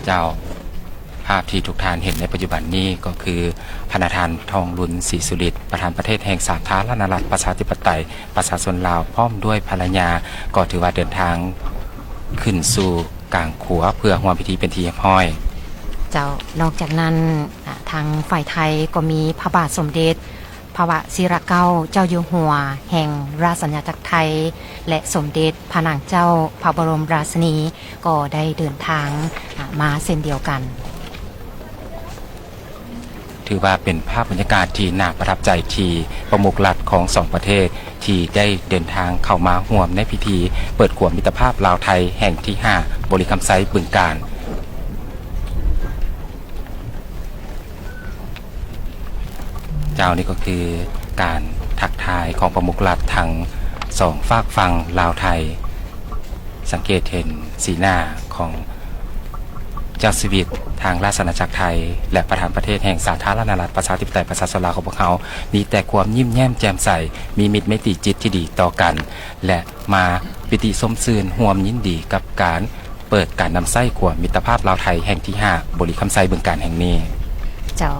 ເຈົ້າ, ພາບທີ່ທຸກທ່ານເຫັນໃນປັດຈຸບັນນີ້ກໍຄື ພະນະທ່ານ ທອງລຸນ ສີສຸລິດ ປະທານປະເທດແຫ່ງສາທາລະນະລັດ ປະຊາທິປະໄຕ ປະຊາຊົນລາວ ພ້ອມດ້ວຍພັນລະຍາ ກໍຖືວ່າເດີນທາງຂຶ້ນສູ່ກາງຂົວ ເພື່ອຮ່ວມພິທີເປັນທີ່ຮຽບຮ້ອຍ. ເຈົ້າ, ນອກຈາກນັ້ນ, ອາ, ທາງຝ່າຍໄທກໍມີພະບາດສົມເດັດ ພະວະຊິລະເກົ້າເຈົ້າຢູ່ຫົວແຫ່ງລາຊະອານາຈັກໄທ ແລະ ສົມເດັດພະນາງເຈົ້າພະບໍລົມລາຊິນີ ກໍໄດ້ເດີນທາງ, ອາ, ມາເຊັ່ນດຽວກັນ. ຖືວ່າເປັນພາບບັນຍາກາດທີ່ໜ້າປະທັບໃຈ ທີ່ປະມຸກລັດຂອງສອງປະເທດ ທີ່ໄດ້ເດີນທາງເຂົ້າມາຮ່ວມໃນພິທີເປີດຂົວມິດຕະພາບລາວໄທແຫ່ງທີຫ້າ ບໍລິຄຳໄຊ ບຶງການ. ເຈົ້າ, ນີ້ກໍຄືການທັກທາຍຂອງປະມຸກລັດທັງສອງຟາກຝັ່ງລາວໄທ. ສັງເກດເຫັນສີໜ້າຂອງເຈົ້າຊີວິດທາງລາຊະອານາຈັກໄທ ແລະ ປະທານປະເທດແຫ່ງສາທາລະນະລັດ ປະຊາທິປະໄຕ ປະຊາຊົນລາວຂອງພວກເຮົາ ມີແຕ່ຄວາມຍິ້ມແຍ້ມແຈ່ມໃສ, ມີມິດໄມຕີຈິດທີ່ດີຕໍ່ກັນ ແລະ ມາປິຕິຊົມຊື່ນຮ່ວມຍິນດີກັບການເປີດການນຳໃຊ້ຂົວມິດຕະພາບລາວໄທແຫ່ງທີຫ້າ ບໍລິຄຳໄຊ ບຶງການແຫ່ງນີ້. ເຈົ້າ,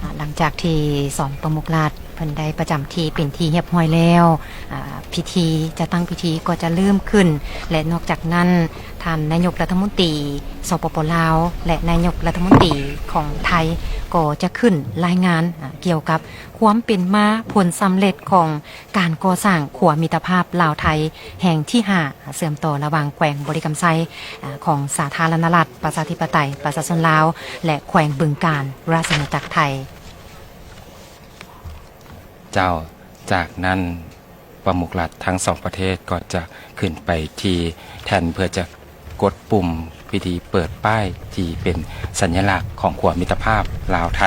ອາ, ຫຼັງຈາກທີ່ສອງປະມຸກລັດ ເພິ່ນໄດ້ປະຈຳທີ່ເປັນທີ່ຮຽບຮ້ອຍແລ້ວ, ອາ, ພິທີ, ຈັດຕັ້ງພິທີກໍຈະເລີ່ມຂຶ້ນ ແລະ ນອກຈາກນັ້ນ, ທ່ານນາຍົກລັດຖະມົນຕີ ສປປ ລາວ ແລະ ນາຍົກລັດຖະມົນຕີຂອງໄທ ກໍຈະຂຶ້ນລາຍງານ, ອາ, ກ່ຽວກັບຄວາມເປັນມາ, ຜົນສຳເລັດຂອງການກໍ່ສ້າງຂົວມິດຕະພາບລາວໄທແຫ່ງທີຫ້າ ເຊື່ອມຕໍ່ລະຫວ່າງແຂວງບໍລິຄຳໄຊ, ອາ, ຂອງສາທາລະນະລັດ ປະຊາທິປະໄຕ ປະຊາຊົນລາວ ແລະ ແຂວງບຶງການ ລາຊະອານາຈັກໄທ. ເຈົ້າ, ຈາກນັ້ນປະມຸກລັດທັງສອງປະເທດກໍຈະຂຶ້ນໄປທີ່ແທ່ນ ເພື່ອຈະກົດປຸ່ມພິທີເປີດປ້າຍທີ່ເປັນສັນຍະລັກຂອງຂົວມິດຕະພາບລາວໄທ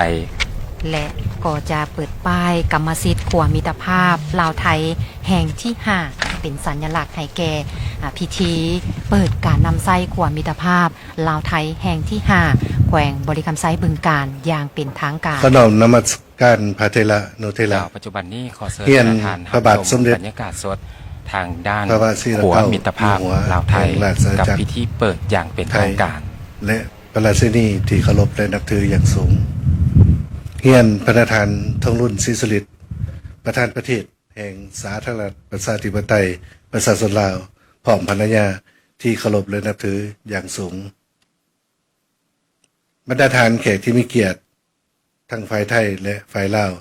ແລະ ກໍຈະເປີດປ້າຍກຳມະສິດຂົວມິດຕະພາບລາວໄທແຫ່ງທີຫ້າ ເປັນສັນຍະລັກໃຫ້ແກ່, ອາ, ພິທີເປີດການນຳໃຊ້ຂົວມິດຕະພາບລາວໄທແຫ່ງທີຫ້າ ແຂວງບໍລິຄຳໄຊ ບຶງການ ຢ່າງເປັນທາງການ. ຂໍນ້ອມນະມັດ ການພະເຖລະນຸເຖລະ. ເຈົ້າ, ປັດຈຸບັນນີ້ຂໍເຊີນ ຮຽນ ທ່ານ ພະບາດສົມເດັດ ຮັບຊົມບັນຍາກາດສົດທາງດ້ານ ພະວະຊິລະ ຂົວ ເກົ້າ ມິດຕະພາບ ຢູ່ຫົວ ລາວໄທ ແຫ່ງລາຊະອານາຈັກ ກັບພິທີເປີດຢ່າງເປັນທາງການ ແລະ ພະລາຊິນີທີ່ເຄົາລົບ ແລະ ນັບຖືຢ່າງສູງ. ຮຽນ ພະນະທ່ານ ທອງລຸນ ສີສຸລິດ ປະທານປະເທດແຫ່ງສາທາລະນະລັດ ປະຊາທິປະໄຕ ປະຊາຊົນລາວ ພ້ອມພັນລະຍາທີ່ເຄົາລົບ ແລະ ນັບຖືຢ່າງສູງ. ບັນດາທ່ານແຂກທີ່ມີກຽດ ທັງຝ່າຍໄທ ແລະ ຝ່າຍລາວ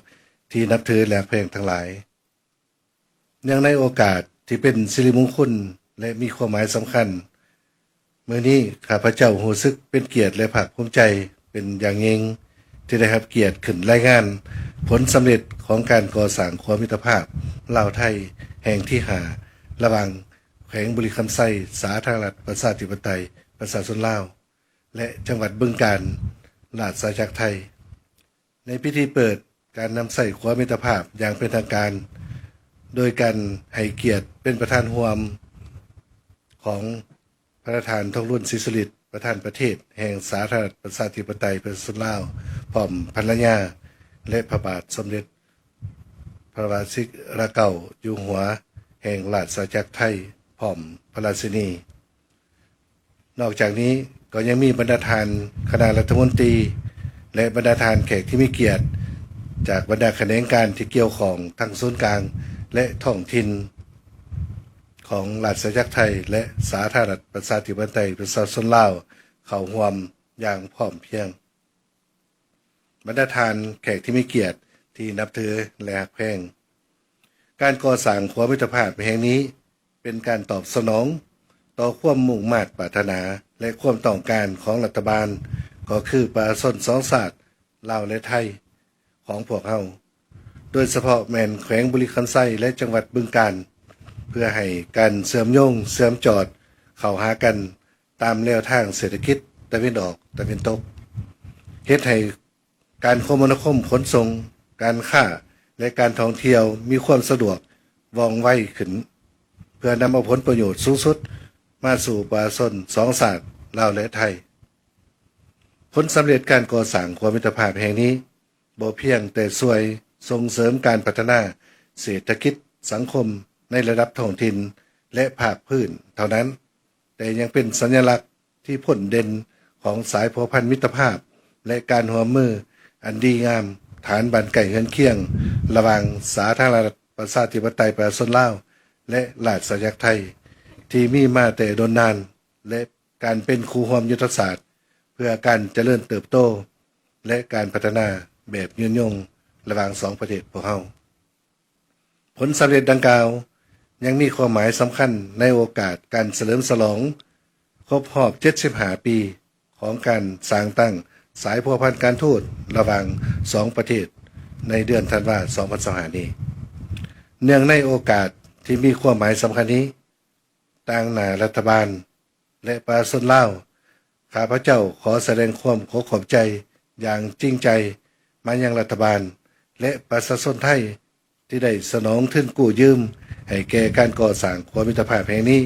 ທີ່ນັບຖື ແລະ ຮັກແພງທັງຫຼາຍ, ເນື່ອງໃນໂອກາດທີ່ເປັນສິລິມຸງຄຸນ ແລະ ມີຄວາມໝາຍສຳຄັນ, ມື້ນີ້ຂ້າພະເຈົ້າຮູ້ສຶກເປັນກຽດ ແລະ ພາກພູມໃຈເປັນຢ່າງຍິ່ງ ທີ່ໄດ້ຮັບກຽດຂຶ້ນລາຍງານຜົນສຳເລັດຂອງການກໍ່ສ້າງຂົວມິດຕະພາບລາວໄທແຫ່ງທີຫ້າ ລະຫວ່າງແຂວງບໍລິຄຳໄຊ ສາທາລະນະລັດ ປະຊາທິປະໄຕ ປະຊາຊົນລາວ ແລະ ຈັງຫວັດບຶງການ ລາຊະອານາຈັກໄທ. ໃນພິທີເປີດການນຳໃຊ້ຂົວມິດຕະພາບຢ່າງເປັນທາງການ ໂດຍການໃຫ້ກຽດເປັນປະທານຮ່ວມຂອງພະນະທ່ານ ທອງລຸນ ສີສຸລິດ ປະທານປະເທດແຫ່ງສາທາລະນະລັດ ປະຊາທິປະໄຕ ປະຊາຊົນລາວ ພ້ອມພັນລະຍາ ແລະ ພະບາດສົມເດັດ ພະວະຊິລະເກົ້າ ຢູ່ຫົວແຫ່ງລາຊະອານາຈັກໄທ ພ້ອມພະລາຊິນີ. ນອກຈາກນີ້ກໍຍັງມີບັນດາທ່ານຄະນະລັດຖະມົນຕີ ແລະ ບັນດາທ່ານແຂກທີ່ມີກຽດ ຈາກບັນດາຂະແໜງການທີ່ກ່ຽວຂ້ອງທັງສູນກາງ ແລະ ທ້ອງຖິ່ນຂອງລາຊະອານາຈັກໄທ ແລະ ສາທາລະນະລັດ ປະຊາທິປະໄຕ ປະຊາຊົນລາວ ເຂົ້າຮ່ວມຢ່າງພ້ອມພຽງ. ບັນດາທ່ານແຂກທີ່ມີກຽດທີ່ນັບຖື ແລະ ຮັກແພງ, ການກໍ່ສ້າງຂົວມິດຕະພາບແຫ່ງນີ້ເປັນການຕອບສະໜອງຕໍ່ຄວາມມຸ່ງມາດປາດຖະໜາ ແລະ ຄວາມຕ້ອງການຂອງລັດຖະບານ, ກໍຄືປະຊາຊົນສອງຊາດ ລາວ ແລະ ໄທ ຂອງພວກເຮົາ, ໂດຍສະເພາະແມ່ນແຂວງບໍລິຄຳໄຊ ແລະ ຈັງຫວັດບຶງການ, ເພື່ອໃຫ້ການເຊື່ອມໂຍງເຊື່ອມຈອດເຂົ້າຫາກັນ ຕາມແນວທາງເສດຖະກິດຕາເວັນອອກຕາເວັນຕົກ, ເຮັດໃຫ້ການຄົມມະນາຄົມ, ຂົນສົ່ງ, ການຄ້າ ແລະ ການທ່ອງທ່ຽວມີຄວາມສະດວກວ່ອງໄວຂຶ້ນ, ເພື່ອນຳເອົາຜົນປະໂຫຍດສູງສຸດມາສູ່ປະຊາຊົນສອງຊາດ ລາວ ແລະ ໄທ. ຜົນສຳເລັດການກໍ່ສ້າງຂົວມິດຕະພາບແຫ່ງນີ້ ບໍ່ພຽງແຕ່ຊ່ວຍສົ່ງເສີມການພັດທະນາເສດຖະກິດສັງຄົມໃນລະດັບທ້ອງຖິ່ນ ແລະ ພາກພື້ນເທົ່ານັ້ນ, ແຕ່ຍັງເປັນສັນຍະລັກທີ່ພົ້ນເດັ່ນ ຂອງສາຍພົວພັນມິດຕະພາບ ແລະ ການຮ່ວມມືອັນດີງາມ ຖານບ້ານໃກ້ເຮືອນຄຽງ ລະຫວ່າງສາທາລະນະລັດປະຊາທິປະໄຕປະຊາຊົນລາວ ແລະ ລາຊະອານາຈັກໄທ ທີ່ມີມາແຕ່ດົນນານ ແລະ ການເປັນຄູ່ຮ່ວມຍຸດທະສາດ ເພື່ອການຈະເລີນເຕີບໂຕ ແລະ ການພັດທະນາແບບຍືນຍົງລະຫວ່າງສອງປະເທດພວກເຮົາ. ຜົນສຳເລັດດັ່ງກ່າວຍັງມີຄວາມໝາຍສຳຄັນໃນໂອກາດການສະເຫຼີມສະຫຼອງຄົບຮອບເຈັດສິບຫ້າປີ ຂອງການສ້າງຕັ້ງສາຍພົວພັນການທູດລະຫວ່າງສອງປະເທດໃນເດືອນທັນວາ ສອງພັນຊາວຫ້ານີ້. ເນື່ອງໃນໂອກາດທີ່ມີຄວາມໝາຍສຳຄັນນີ້, ຕາງໜ້າລັດຖະບານ ແລະ ປະຊາຊົນລາວ, ຂ້າພະເຈົ້າຂໍສະແດງຄວາມຂໍຂອບໃຈຢ່າງຈິງໃຈມາຍັງລັດຖະບານ ແລະ ປະຊາຊົນໄທ ທີ່ໄດ້ສະໜອງທຶນກູ້ຢືມໃຫ້ແກ່ການກໍ່ສ້າງຂົວມິດຕະພາບແຫ່ງນີ້.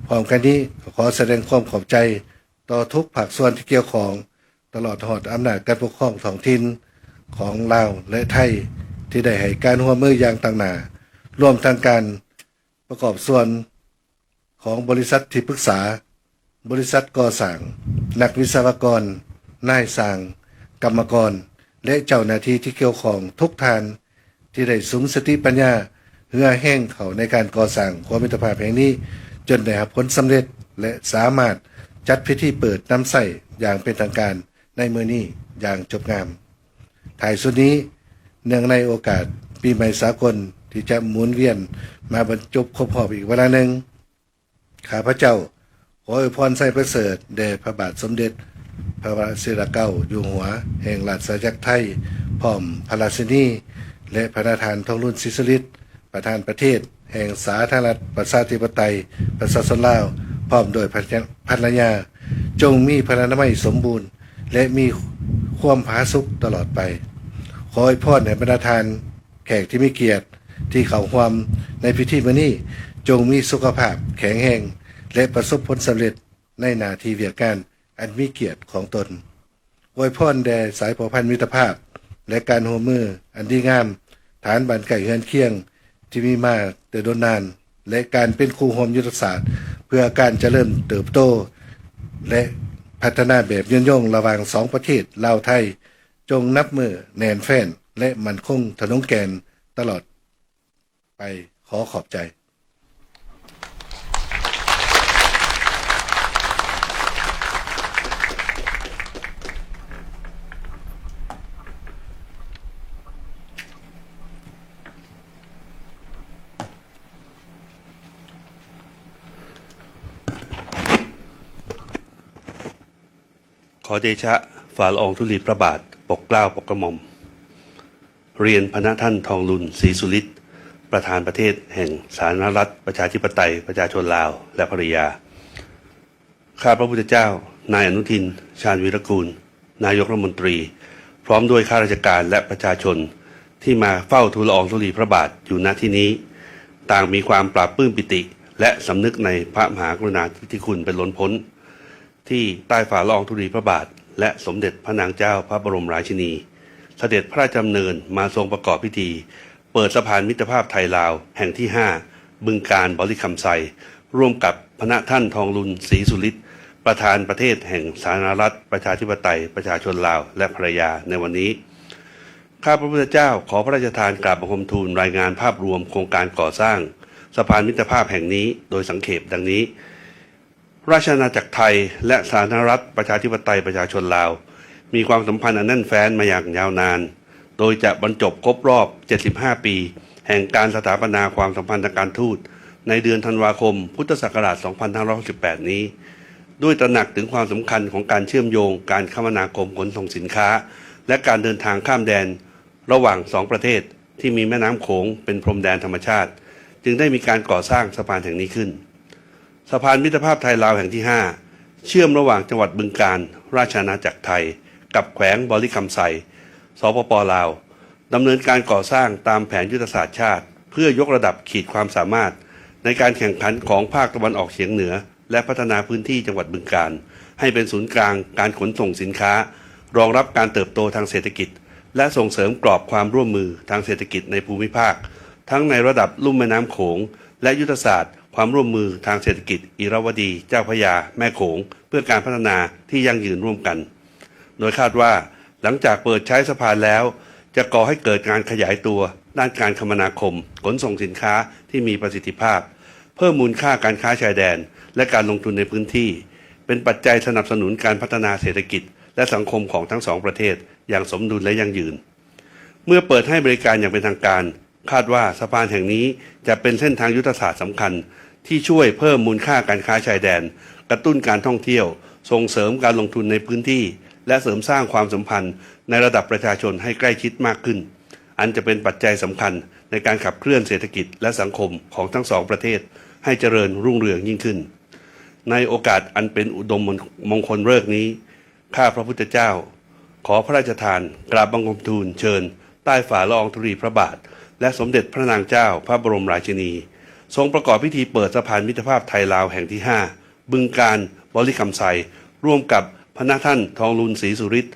ພ້ອມກັນນີ້, ກໍຂໍສະແດງຄວາມຂອບໃຈຕໍ່ທຸກພາກສ່ວນທີ່ກ່ຽວຂ້ອງ, ຕະຫຼອດຮອດອຳນາດການປົກຄອງທ້ອງຖິ່ນຂອງລາວ ແລະ ໄທ ທີ່ໄດ້ໃຫ້ການຮ່ວມມືຢ່າງຕັ້ງໜ້າ, ລວມທັງການ ປະກອບສ່ວນຂອງບໍລິສັດທີ່ປຶກສາ, ບໍລິສັດກໍ່ສ້າງ, ນັກວິສະວະກອນ, ນາຍຊ່າງ, ກຳມະກອນ ແລະ ເຈົ້າໜ້າທີ່ທີ່ກ່ຽວຂ້ອງທຸກທ່ານ ທີ່ໄດ້ສຸມສະຕິປັນຍາ, ເຫື່ອແຮງເຂົ້າໃນການກໍ່ສ້າງຂົວມິດຕະພາບແຫ່ງນີ້ ຈົນໄດ້ຮັບຜົນສຳເລັດ ແລະ ສາມາດຈັດພິທີເປີດນຳໃຊ້ຢ່າງເປັນທາງການໃນມື້ນີ້ຢ່າງຈົບງາມ. ທ້າຍສຸດນີ້, ເນື່ອງໃນໂອກາດປີໃໝ່ສາກົນທີ່ຈະໝູນວຽນມາບັນຈົບຄົບຮອບອີກວາລະໜຶ່ງ, ຂ້າພະເຈົ້າຂໍອວຍພອນໄຊປະເສີດແດ່ພະບາດສົມເດັດພະວະຊິລະເກົ້າຢູ່ຫົວແຫ່ງລາຊະອານາຈັກໄທ, ພ້ອມພະລາຊິນີ ແລະ ພະນະທ່ານ ທອງລຸນ ສີສຸລິດ, ປະທານປະເທດແຫ່ງສາທາລະນະລັດປະຊາທິປະໄຕປະຊາຊົນລາວ, ພ້ອມດ້ວຍພັນ ພັນລະຍາ, ຈົ່ງມີພະລານາໄມສົມບູນ ແລະ ມີຄວາມຜາສຸກຕະຫຼອດໄປ. ຂໍອວຍພອນໃຫ້ບັນດາທ່ານແຂກທີ່ມີກຽດທີ່ເຂົ້າຮ່ວມໃນພິທີມື້ນີ້ ຈົ່ງມີສຸຂະພາບແຂງແຮງ ແລະ ປະສົບຜົນສຳເລັດໃນໜ້າທີ່ວຽກງານອັນມີກຽດຂອງຕົນ. ອວຍພອນແດ່ສາຍພົວພັນມິດຕະພາບ ແລະ ການຮ່ວມມືອັນດີງາມ ຖານບ້ານໃກ້ເຮືອນຄຽງ ທີ່ມີມາແຕ່ດົນນານ ແລະ ການເປັນຄູ່ຮ່ວມຍຸດທະສາດ ເພື່ອການຈະເລີນເຕີບໂຕ ແລະ ພັດທະນາແບບຍືນຍົງລະຫວ່າງສອງປະເທດລາວ-ໄທ ຈົ່ງນັບມື້ແໜ້ນແຟ້ນ ແລະ ໝັ້ນຄົງທະນົງແກ່ນຕະຫຼອດໄປ. ຂໍຂອບໃຈ. ຂໍເດຊະ ຝ່າລະອອງທຸລີພະບາດ ປົກເກົ້າປົກກະໝ່ອມ. ຮຽນພະນະທ່ານ ທອງລຸນ ສີສຸລິດ, ປະທານປະເທດແຫ່ງສາທາລະນະລັດປະຊາທິປະໄຕປະຊາຊົນລາວ ແລະ ພັນລະຍາ. ຂ້າພະພຸດທະເຈົ້າ, ນາຍອະນຸທິນ ຊານວີລະກູນ, ນາຍົກລັດຖະມົນຕີ, ພ້ອມດ້ວຍຂ້າລາຊະການ ແລະ ປະຊາຊົນ ທີ່ມາເຝົ້າທູລະອອງທຸລີພະບາດຢູ່ ນະ ທີ່ນີ້, ຕ່າງມີຄວາມປາບປຶ້ມປີຕິ ແລະ ສຳນຶກໃນພະມະຫາກະລຸນາທິຄຸນເປັນລົ້ນພົ້ນ ທີ່ໃຕ້ຝ່າລະອອງທຸລີພະບາດ ແລະ ສົມເດັດພະນາງເຈົ້າພະບໍລົມລາຊິນີ ສະເດັດພະລາຊະດຳເນີນມາຊົງປະກອບພິທີເປີດສະພານມິດຕະພາບໄທລາວແຫ່ງທີຫ້າ ບຶງການ ບໍລິຄຳໄຊ ຮ່ວມກັບພະນະທ່ານ ທອງລຸນ ສີສຸລິດ, ປະທານປະເທດແຫ່ງສາທາລະນະລັດປະຊາທິປະໄຕປະຊາຊົນລາວ ແລະ ພັນລະຍາ ໃນວັນນີ້. ຂ້າພະພຸດທະເຈົ້າ ຂໍພະລາຊະທານກາບບັງຄົມທູນລາຍງານພາບລວມໂຄງການກໍ່ສ້າງສະພານມິດຕະພາບແຫ່ງນີ້ໂດຍສັງເຂບດັ່ງນີ້. ລາຊະອານາຈັກໄທ ແລະ ສາທາລະນະລັດປະຊາທິປະໄຕປະຊາຊົນລາວ ມີຄວາມສຳພັນອັນແໜ້ນແຟ້ນມາຢ່າງຍາວນານ, ໂດຍຈະບັນຈົບຄົບຮອບເຈັດສິບຫ້າປີ ແຫ່ງການສະຖາປະນາຄວາມສຳພັນທາງການທູດ ໃນເດືອນທັນວາຄົມ ພຸດທະສັກກະລາດ ສອງພັນຫ້າຮ້ອຍຫົກສິບແປດນີ້, ດ້ວຍຕະໜັກເຖິງຄວາມສຳຄັນຂອງການເຊື່ອມໂຍງການຄະມະນາຄົມຂົນສົ່ງສິນຄ້າ ແລະ ການເດີນທາງຂ້າມແດນ ລະຫວ່າງສອງປະເທດທີ່ມີແມ່ນ້ຳໂຂງເປັນພົມແດນທຳມະຊາດ, ຈຶ່ງໄດ້ມີການກໍ່ສ້າງສະພານແຫ່ງນີ້ຂຶ້ນ. ສະພານມິດຕະພາບໄທລາວແຫ່ງທີຫ້າ ເຊື່ອມລະຫວ່າງຈັງຫວັດບຶງການ, ລາຊະອານາຈັກໄທ ກັບແຂວງບໍລິຄຳໄຊ, ສປປ ລາວ, ດຳເນີນການກໍ່ສ້າງຕາມແຜນຍຸດທະສາດຊາດ ເພື່ອຍົກລະດັບຂີດຄວາມສາມາດໃນການແຂ່ງຂັນຂອງພາກຕາເວັນອອກສຽງເໜືອ ແລະ ພັດທະນາພື້ນທີ່ຈັງຫວັດບຶງການ ໃຫ້ເປັນສູນກາງການຂົນສົ່ງສິນຄ້າ, ຮອງຮັບການເຕີບໂຕທາງເສດຖະກິດ ແລະ ສົ່ງເສີມກອບຄວາມຮ່ວມມືທາງເສດຖະກິດໃນພູມິພາກ, ທັງໃນລະດັບລຸ່ມແມ່ນ້ຳໂຂງ ແລະ ຍຸດທະສາດ ความร่วมมือทางเศรษฐกิจอิราวดีเจ้าพระยาแม่โขง เพื่อการพัฒนาที่ยั่งยืนร่วมกัน โดยคาดว่าหลังจากเปิดใช้สะพานแล้ว จะก่อให้เกิดการขยายตัวด้านการคมนาคม ขนส่งสินค้าที่มีประสิทธิภาพ เพิ่มมูลค่าการค้าชายแดน และการลงทุนในพื้นที่ เป็นปัจจัยสนับสนุนการพัฒนาเศรษฐกิจและสังคมของทั้งสองประเทศอย่างสมดุลและยั่งยืน เมื่อเปิดให้บริการอย่างเป็นทางการ คาดว่าสะพานแห่งนี้จะเป็นเส้นทางยุทธศาสตร์สำคัญที่ช่วยเพิ่มมูลค่าการค้าชายแดน กระตุ้นการท่องเที่ยว ส่งเสริมการลงทุนในพื้นที่ และเสริมสร้างความสัมพันธ์ในระดับประชาชนให้ใกล้ชิดมากขึ้น อันจะเป็นปัจจัยสำคัญในการขับเคลื่อนเศรษฐกิจและสังคมของทั้งสองประเทศให้เจริญรุ่งเรืองยิ่งขึ้น ในโอกาสอันเป็นอุดมมงคลฤกษ์นี้ ข้าพระพุทธเจ้า ขอพระราชทานกราบบังคมทูลเชิญใต้ฝ่าละอองธุลีพระบาท และสมเด็จพระนางเจ้าพระบรมราชินี ทรงประกอบพิธีเปิดสะพานมิตรภาพไทยลาวแห่งที่ห้า บึงกาฬ บริคำไซ ร่วมกับพระนะท่าน ทองลุน ศรีสุริต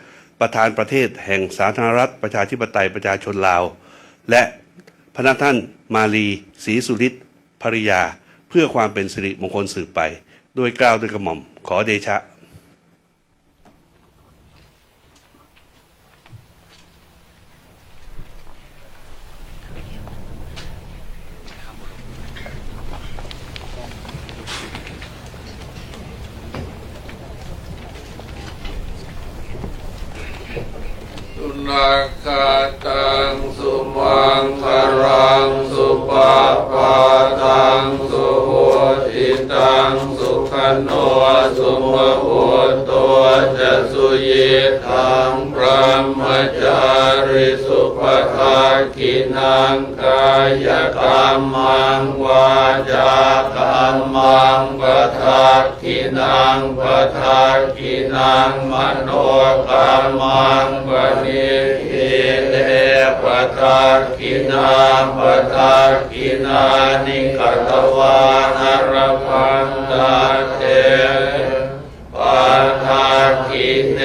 ประธานประเทศแห่งสาธารณรัฐประชาธิปไตยประชาชนลาว และพระนะท่าน มาลี ศรีสุริต ภริยา เพื่อความเป็นสิริมงคลสืบไป ด้วยเกล้าด้วยกระหม่อม ขอเดชะ สุนัก ขะตัງ สุมังຄะลัง สุปะปะทัง สุหุติตัง สุขะໂນ สุมະหุตโต จะ สุยิตถัง บรหมะจาริสุ ปะทักขิณัง กາຍะกัมมัง วາจากัมมัງ ปะทัก ขิณัง ปะทัກຂິນັງ ມະໂນກຳມັງ ປະນິດຖິເອ ປະທັກຂິນາ ປະທັກຂິນານິ ກະຕະວາ ອາລະພັງ ຕະເຕ ປະທັກຂິເນ.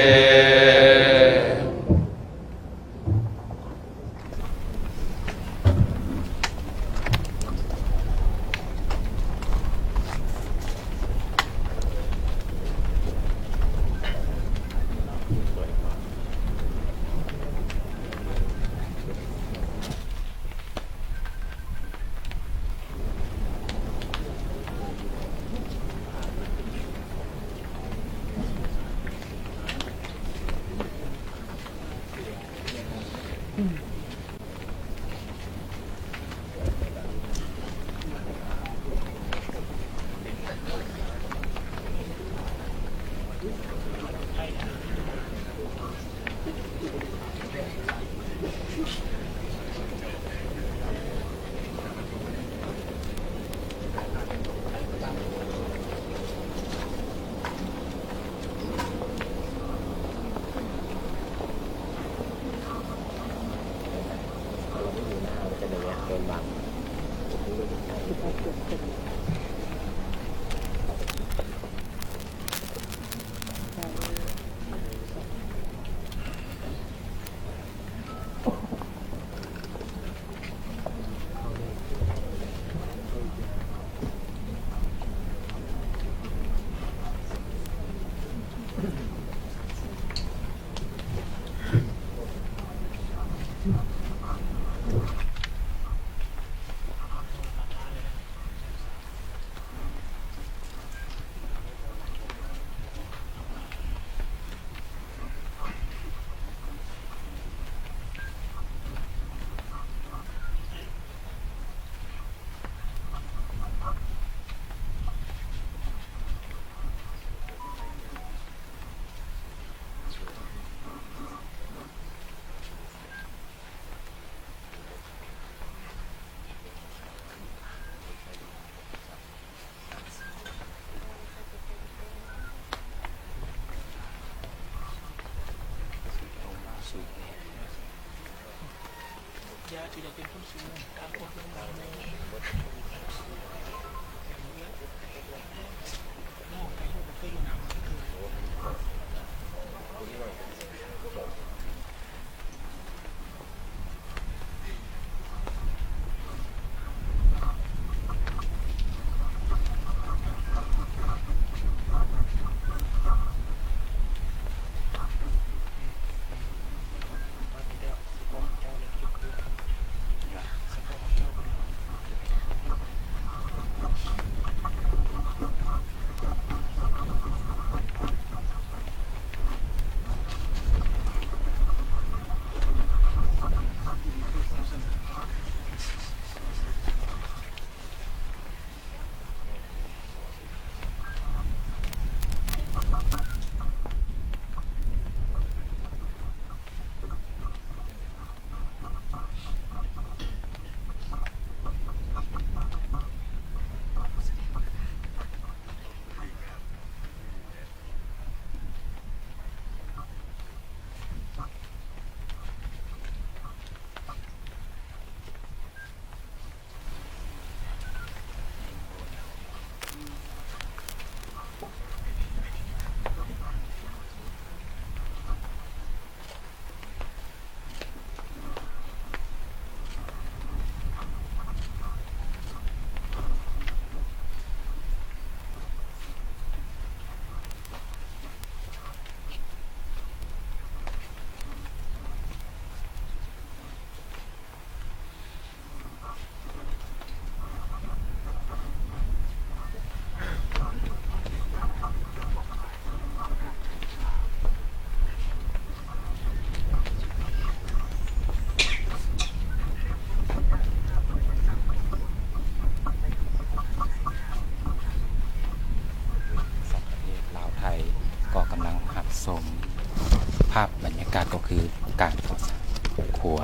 າບບັນຍາກາດກໍຄືການກໍ່ສ້າງຂົວ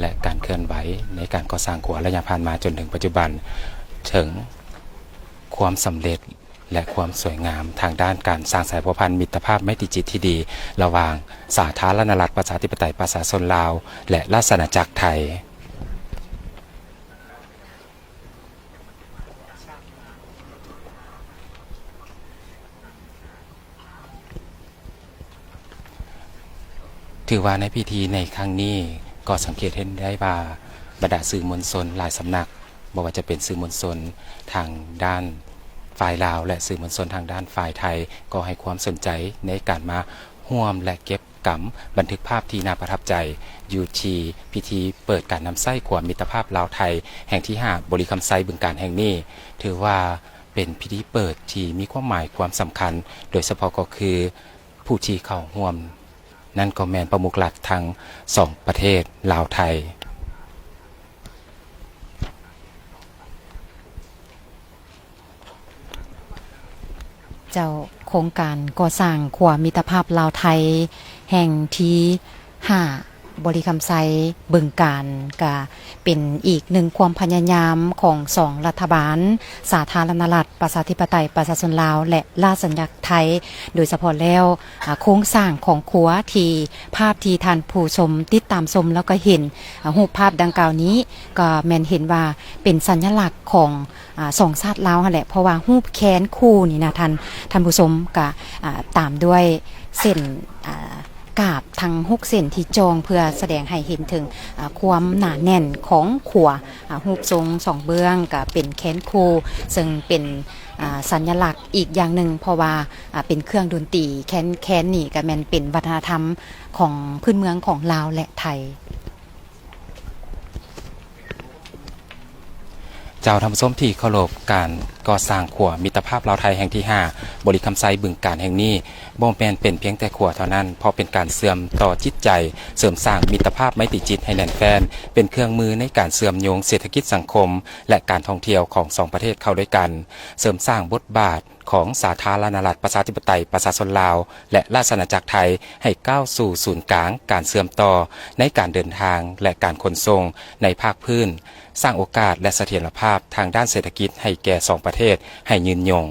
ແລະ ການເຄື່ອນໄຫວໃນການກໍ່ສ້າງຂົວໄລຍະຜ່ານມາຈົນເຖິງປັດຈຸບັນ ເຖິງຄວາມສຳເລັດ ແລະ ຄວາມສວຍງາມທາງດ້ານການສ້າງສາຍພົວພັນມິດຕະພາບໄມຕີຈິດທີ່ດີ ລະຫວ່າງສາທາລະນະລັດປະຊາທິປະໄຕປະຊາຊົນລາວ ແລະ ລາຊະອານາຈັກໄທ. ຖືວ່າໃນພິທີໃນຄັ້ງນີ້ ກໍສັງເກດເຫັນໄດ້ວ່າ ບັນດາສື່ມວນຊົນຫຼາຍສຳນັກ, ບໍ່ວ່າຈະເປັນສື່ມວນຊົນທາງດ້ານຝ່າຍລາວ ແລະ ສື່ມວນຊົນທາງດ້ານຝ່າຍໄທ ກໍໃຫ້ຄວາມສົນໃຈໃນການມາຮ່ວມ ແລະ ເກັບກຳບັນທຶກພາບທີ່ໜ້າປະທັບໃຈ ຢູ່ທີ່ພິທີເປີດການນຳໃຊ້ຂົວມິດຕະພາບລາວໄທແຫ່ງທີຫ້າ ບໍລິຄຳໄຊ ບຶງການແຫ່ງນີ້. ຖືວ່າ ເປັນພິທີເປີດທີ່ມີຄວາມໝາຍຄວາມສຳຄັນ, ໂດຍສະເພາະກໍຄືຜູ້ທີ່ເຂົ້າຮ່ວມນັ້ນກໍແມ່ນປະມຸກລັດທັງສອງປະເທດລາວ-ໄທ. ເຈົ້າ ໂຄງການກໍ່ສ້າງຂົວມິດຕະພາບລາວ-ໄທແຫ່ງທີຫ້າ ບໍລິຄຳໄຊ ບຶງການ ກະເປັນອີກໜຶ່ງຄວາມພະຍາຍາມຂອງສອງລັດຖະບານ ສາທາລະນະລັດປະຊາທິປະໄຕປະຊາຊົນລາວ ແລະ ລາຊະອານາຈັກໄທ ໂດຍສະເພາະແລ້ວ ອາ ໂຄງສ້າງຂອງຂົວທີ່ ພາບທີ່ທ່ານຜູ້ຊົມຕິດຕາມຊົມ ແລ້ວກໍເຫັນ ອາ ຮູບພາບດັ່ງກ່າວນີ້ ກໍແມ່ນເຫັນວ່າເປັນສັນຍະລັກຂອງ ອາ ສອງຊາດລາວຫັ້ນແຫຼະ ເພາະວ່າຮູບແຄນຄູ່ນີ້ນະ ທ່ານ ທ່ານຜູ້ຊົມ ກະ ອາ ຕາມດ້ວຍເສັ້ນ ອາ ກາບທັງຫົກເສັ້ນທີ່ຈ່ອງ ເພື່ອສະແດງໃຫ້ເຫັນເຖິງ ອາ ຄວາມໜາແໜ້ນຂອງຂົວ ອາ ຮູບຊົງສອງເບື້ອງກະເປັນແຄນຄູ່ ເຊິ່ງເປັນ ອາ ສັນຍະລັກອີກຢ່າງໜຶ່ງ ເພາະວ່າ ອາ ເປັນເຄື່ອງດົນຕີ ແຄນ ແຄນນີ້ກະແມ່ນເປັນວັດທະນະທຳຂອງພື້ນເມືອງຂອງລາວ ແລະ ໄທ. ເຈົ້າ ທ່ານຜູ້ຊົມທີ່ເຄົາລົບ, ການກໍ່ສ້າງຂົວມິດຕະພາບລາວໄທແຫ່ງທີຫ້າ ບໍລິຄຳໄຊ ບຶງການແຫ່ງນີ້ ບໍ່ແມ່ນເປັນພຽງແຕ່ຂົວເທົ່ານັ້ນ, ເພາະເປັນການເຊື່ອມຕໍ່ຈິດໃຈ, ເສີມສ້າງມິດຕະພາບໄມຕີຈິດໃຫ້ແໜ້ນແຟ້ນ, ເປັນເຄື່ອງມືໃນການເຊື່ອມໂຍງເສດຖະກິດສັງຄົມ ແລະ ການທ່ອງທ່ຽວຂອງສອງປະເທດເຂົ້າດ້ວຍກັນ, ເສີມສ້າງບົດບາດ ຂອງສາທາລະນະລັດປະຊາທິປະໄຕປະຊາຊົນລາວ ແລະ ລາຊະອານາຈັກໄທ ໃຫ້ກ້າວສູ່ສູນກາງການເຊື່ອມຕໍ່ໃນການເດີນທາງ ແລະ ການຂົນສົ່ງໃນພາກພື້ນ, ສ້າງໂອກາດ ແລະ ສະຖຽນລະພາບທາງດ້ານເສດຖະກິດໃຫ້ແກ່ສອງປະເທດໃຫ້ຍືນຍົງ.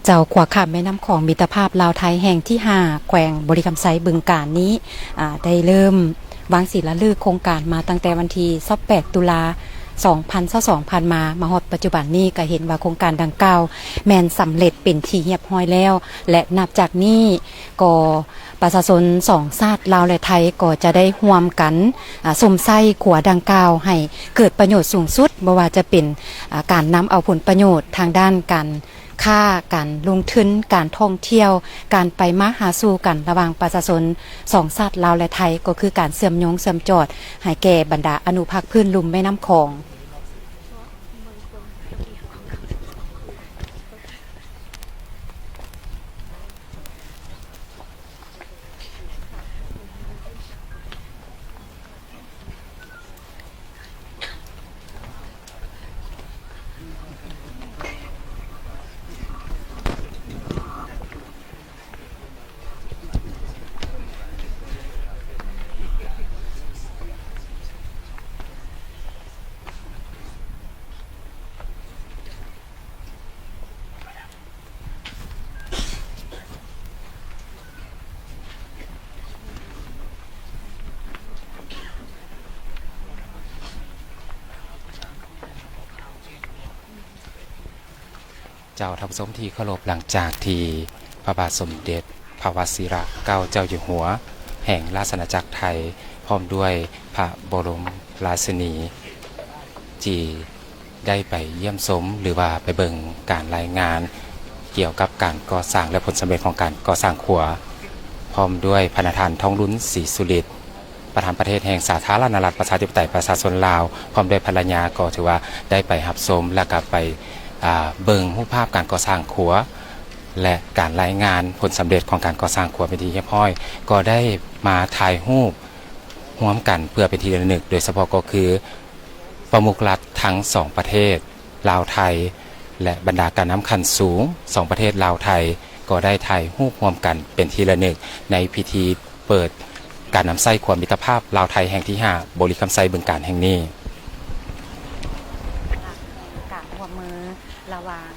ເຈົ້າ ຂົວຂ້າມແມ່ນ້ຳຂອງມິດຕະພາບລາວໄທແຫ່ງທີຫ້າ ແຂວງບໍລິຄຳໄຊ ບຶງການນີ້ ອາ ໄດ້ເລີ່ມວາງສີລາລຶກໂຄງການມາຕັ້ງແຕ່ວັນທີຊາວແປດ ຕຸລາ ສອງພັນຊາວສອງ ຜ່ານມາ ມາຮອດປັດຈຸບັນນີ້ ກະເຫັນວ່າໂຄງການດັ່ງກ່າວແມ່ນສຳເລັດເປັນທີ່ຮຽບຮ້ອຍແລ້ວ ແລະ ນັບຈາກນີ້ກໍ ປະຊາຊົນສອງຊາດລາວ ແລະ ໄທ ກໍຈະໄດ້ຮ່ວມກັນ ອາ ຊົມໃຊ້ຂົວດັ່ງກ່າວໃຫ້ເກີດປະໂຫຍດສູງສຸດ, ບໍ່ວ່າຈະເປັນ ອາ ການນຳເອົາຜົນປະໂຫຍດທາງດ້ານການຄ້າ, ການລົງທຶນ, ການທ່ອງທ່ຽວ, ການໄປມາຫາສູ່ກັນລະຫວ່າງປະຊາຊົນສອງຊາດລາວ ແລະ ໄທ, ກໍຄືການເຊື່ອມໂຍງເຊື່ອມຈອດໃຫ້ແກ່ບັນດາອະນຸພາກພື້ນລຸ່ມແມ່ນ້ຳຂອງ. ເຈົ້າ ທ່ານຜູ້ຊົມທີ່ເຄົາລົບ, ຫຼັງຈາກທີ່ພະບາດສົມເດັດພະວະຊິລະເກົ້າເຈົ້າຢູ່ຫົວແຫ່ງລາຊະອານາຈັກໄທ ພ້ອມດ້ວຍພະບໍລົມລາຊິນີ ທີ່ ໄດ້ໄປຢ້ຽມຊົມ ຫຼືວ່າໄປເບິ່ງການລາຍງານກ່ຽວກັບການກໍ່ສ້າງ ແລະ ຜົນສຳເລັດຂອງການກໍ່ສ້າງຂົວ ພ້ອມດ້ວຍພະນະທ່ານ ທອງລຸນ ສີສຸລິດ ປະທານປະເທດແຫ່ງສາທາລະນະລັດ ປະຊາທິປະໄຕ ປະຊາຊົນລາວ ພ້ອມດ້ວຍພັນລະຍາ ກໍຖືວ່າໄດ້ໄປຮັບຊົມ ແລະ ກໍໄປ ອ່າ ເບິ່ງຮູບພາບການກໍ່ສ້າງຂົວ ແລະ ການລາຍງານຜົນສຳເລັດຂອງການກໍ່ສ້າງຂົວເປັນທີ່ຮຽບຮ້ອຍ, ກໍໄດ້ມາຖ່າຍຮູບຮ່ວມກັນເພື່ອເປັນທີ່ລະນຶກ, ໂດຍສະເພາະກໍຄືປະມຸກລັດທັງສອງປະເທດ ລາວ-ໄທ ແລະ ບັນດາການນຳຂັ້ນສູງສອງປະເທດລາວ-ໄທ ກໍໄດ້ຖ່າຍຮູບຮ່ວມກັນເປັນທີ່ລະນຶກ ໃນພິທີເປີດການນຳໃຊ້ຂົວມິດຕະພາບລາວ-ໄທແຫ່ງທີຫ້າ ບໍລິຄຳໄຊ ບຶງການແຫ່ງນີ້. ການຮ່ວມມືລະຫວ່າງ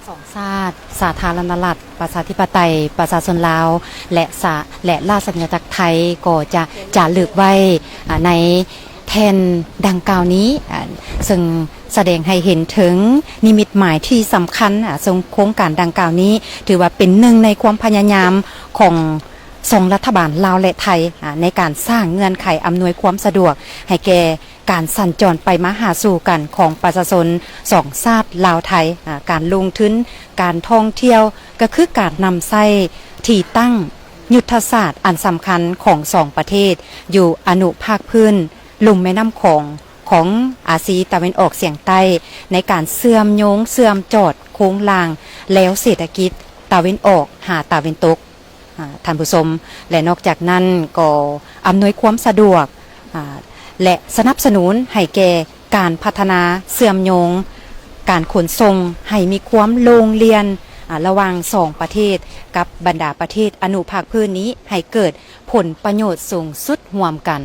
ສອງຊາດ ສາທາລະນະລັດ ປະຊາທິປະໄຕ ປະຊາຊົນລາວ ແລະ ສາ ແລະ ລາຊະອານາຈັກໄທ ກໍຈະຈາລຶກໄວ້ ອາ ໃນ ແທ່ນດັ່ງກ່າວນີ້ ອາ ເຊິ່ງສະແດງໃຫ້ເຫັນເຖິງນິມິດໝາຍທີ່ສຳຄັນ ອາ ເຊິ່ງໂຄງການດັ່ງກ່າວນີ້ ຖືວ່າເປັນໜຶ່ງໃນຄວາມພະຍາຍາມຂອງສອງລັດຖະບານລາວ ແລະ ໄທ ອາ ໃນການສ້າງເງື່ອນໄຂອຳນວຍຄວາມສະດວກໃຫ້ແກ່ການສັນຈອນໄປມາຫາສູ່ກັນຂອງປະຊາຊົນສອງຊາດລາວ-ໄທ. ອາ ການລົງທຶນ, ການທ່ອງທ່ຽວ ກໍຄືການນຳໃຊ້ທີ່ຕັ້ງຍຸດທະສາດອັນສຳຄັນຂອງສອງປະເທດ ຢູ່ອະນຸພາກພື້ນ ລຸ່ມແມ່ນ້ຳຂອງ ຂອງອາຊີຕາເວັນອອກສຽງໃຕ້ ໃນການເຊື່ອມໂຍງເຊື່ອມຈອດໂຄງລ່າງແລວເສດຖະກິດຕາເວັນອອກຫາຕາເວັນຕົກ ອາ ທ່ານຜູ້ຊົມ ແລະ ນອກຈາກນັ້ນກໍອຳນວຍຄວາມສະດວກ ອາ ແລະ ສະໜັບສະໜູນໃຫ້ແກ່ການພັດທະນາເຊື່ອມໂຍງການຂົນສົ່ງໃຫ້ມີຄວາມໂລ່ງລ່ຽນ ອາ ລະຫວ່າງສອງປະເທດ ກັບບັນດາປະເທດອະນຸພາກພື້ນນີ້ ໃຫ້ເກີດ ຜົນປະໂຫຍດສູງສຸດຮ່ວມກັນ.